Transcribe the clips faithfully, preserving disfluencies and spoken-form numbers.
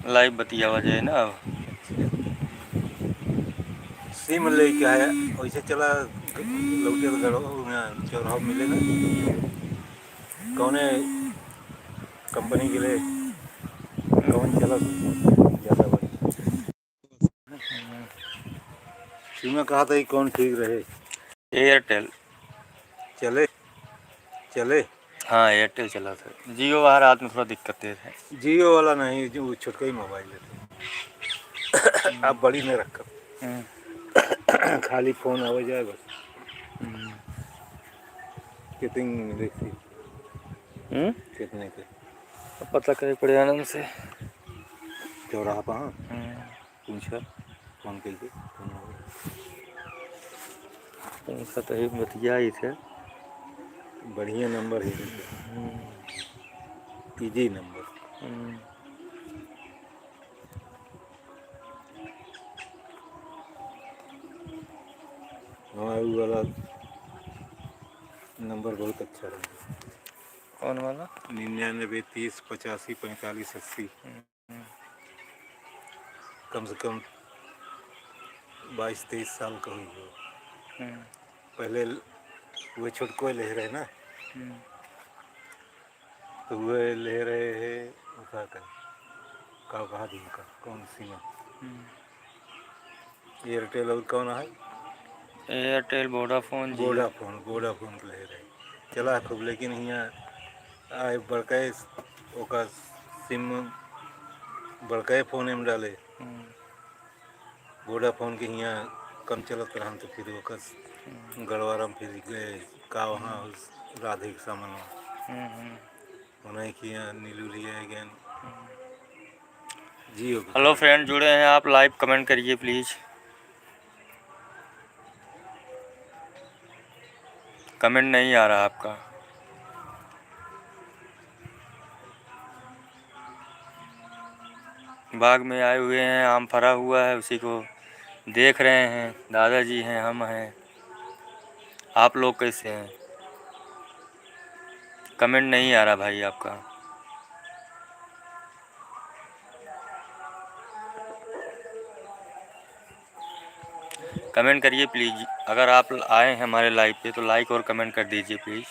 Live बतियावा जाए ना अब। सिम लेके आया, वैसे चला लौटे तो गड़वा, वहाँ चौराहा मिले ना। कौने कंपनी के लिए, कौन चला ज्यादा बढ़िया। सीमा कहा था कि कौन ठीक रहे? Airtel। चले, चले। हाँ, Airtel चला था। Jio वाला रात में थोड़ा दिक्कत देत है। Jio वाला नहीं, जो छोटका ही mobile है। आप बड़ी न रखब। हम्म। खाली phone आवे जाए बस। हम्म। कितने में देखी? हम्म? कितने के? अब पता करे पड़े आनंद से। चौराहा पर, हाँ। हम्म। पूछा, phone कइके, phone number। पूछा तो ही बतिया ही थे। बढ़िया number है। हम्म। Easy number। हम्म। हाँ, उ वाला number बहुत अच्छा रहा। कौन वाला? निन्यानवे तीस पचासी पैंतालीस अस्सी। हम्म। कम से कम बाईस तेईस साल का हुई हो। हम्म। पहले ल-, वो छोटको ले रहे ना। हम्म। तो वो ले रहे हैं, उसका का, का कहा दिन का, कौन सीमा? हम्म। Airtel और कौन है? Airtel, Vodafone, Jio। Vodafone, Vodafone के ले रहे। चला खूब, लेकिन हियाँ आए बड़का ओका SIM बड़का phone में डाले। हम्म। Vodafone के हियाँ कम चलत रहन तो फिर ओकर हम्म। गड़वारा में फिर गए का वहाँ हम्म। राधे के सामान। हम्म, हम्म। उन्हें किया नीलू लिया again। हम्म। Jio के Hello friend, जुड़े हैं आप, live comment करिए please। Comment नहीं आ रहा आपका। बाग में आए हुए हैं, आम फरा हुआ है, उसी को देख रहे हैं। दादाजी हैं, हम हैं, आप लोग कैसे हैं? Comment नहीं आ रहा भाई आपका। Comment करिए please, अगर आप आए हैं हमारे live पे तो like और comment कर दीजिए please।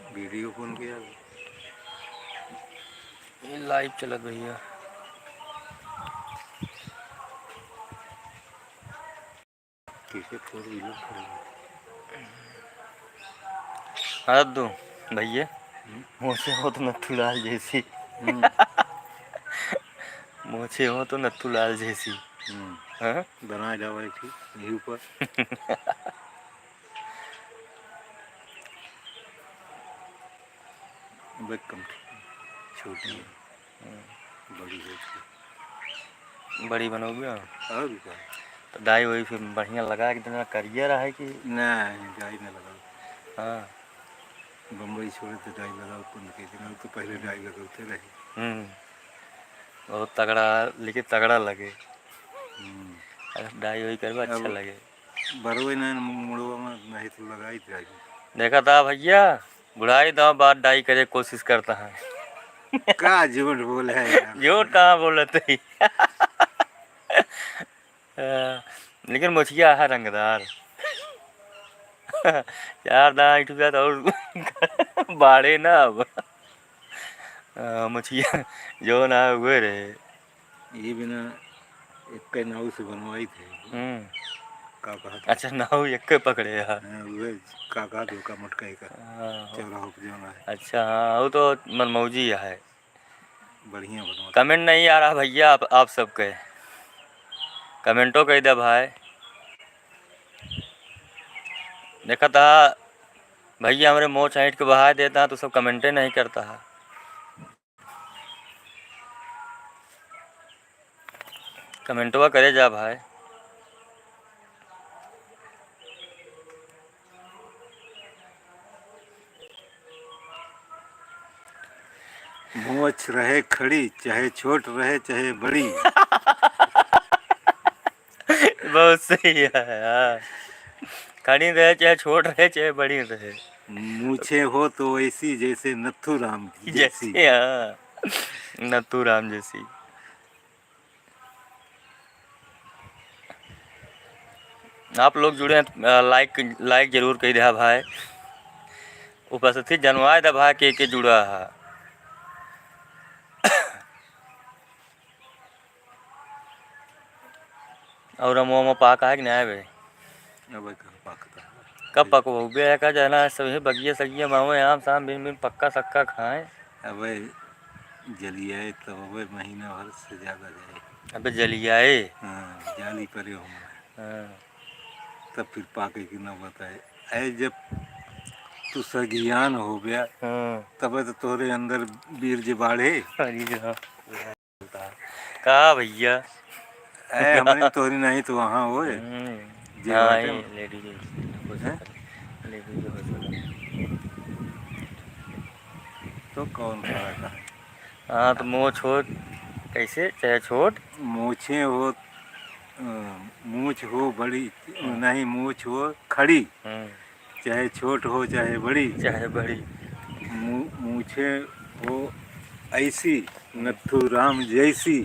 Video कौन किया? ये live चलत भैया। कैसे four wheeler खड़ी है? हाँ दो भैया, हम्म? मोछे हो तो नथुलाल जैसी। हम्म। मोछे हो तो नथुलाल जैसी। हम्म। हाँ? बनाए जाओ एक ही, यही ऊपर। अब एक कम छोटी है। हम्म। बड़ी है इसकी। बड़ी बनोगे? और भी क्या? तो डाई वही फिर बढ़िया लगा के देना, करिया रहा है कि? नहीं, डाई ना लगाओ। हाँ। बम्बई छोड़े तो डाई लगाओ, पुण्य के दिन, तो पहले डाई लगाते रहे। हम्म। बहुत तगड़ा, लेकिन तगड़ा लगे। हम्म। अगर डाई वही करबा, अच्छा अब लगे। बरवे ना मुड़वा में नहीं तो लगाई डाई। देखा था भैया, बुढ़ाई दांव बात डाई करे कोशिश करता है। का झूठ बोले है यार? झूठ कहाँ बोलत है? अ, लेकिन मोछिया है रंगदार। चार दांव इठ गया तो और बाढ़े ना अब। अ, मोछिया जो ना हुए रहे। ये बिना एक्के नाव से बनवाई थे। हम्म। का कहा था? अच्छा, नाव एक्के पकड़े है। हाँ, उहे का कहा धोखा मटकाई का। हाँ। चौराहा पे जौन है। अच्छा, हाँ, वो तो मनमौजी है। बढ़िया बनवा। Comment नहीं आ रहा भैया आप, आप सबके। Commentओ कह दे भाई। देखा था भैया हमरे मोछ ऐंठ के बहाय देता है, तो सब commentए नहीं करता है। कमेंटवा करे जा भाई। मोछ रहे खड़ी, चाहे छोट रहे, चाहे बड़ी। बहुत सही है, हाँ। खड़ी रहे, चाहे छोट रहे, चाहे बड़ी रहे। मूछें हो तो ऐसी जैसे नथुराम की जैसी। जैसी, हाँ। नथुराम जैसी। आप लोग जुड़े हैं, अ, like, like जरूर कइ द्या भाई। उपस्थिति जनवाए द्या भाई, के, के जुड़ा है। और हम, हम पाका है कि नहीं आए बे? अबे कहाँ पाकता है? कब पकबो? बे का जाना है, सभी बगिया सगिया मावे, आम साम बिन बिन पक्का सक्का खाएं। अबे जलियाए तो अबे महीना भर से ज्यादा जाए। अबे जलियाए? हाँ, जाली परे हो। हाँ। तब फिर पाके की नौबत आए। ऐ जब तू सगियान हो गया, हाँ। तबे तो तोरे अंदर बीर जे बाढ़े। अरे हाँ। का भैया? ऐ हमरे तोरी नहीं तो वहाँ होए। हम्म। जे हाँ, बाटे ये में। Ladies हो हैं? सकता है। Ladies हो सकता है। तो कौन खड़ा था? हाँ, तो मोछ हो, कैसे? चाहे छोट? मूछें हो, अ, मूछ हो बड़ी, हाँ। नहीं, मूछ हो खड़ी। हम्म। चाहे छोट हो, चाहे बड़ी। चाहे बड़ी। मू-, मूछें हो ऐसी, नथुराम जैसी।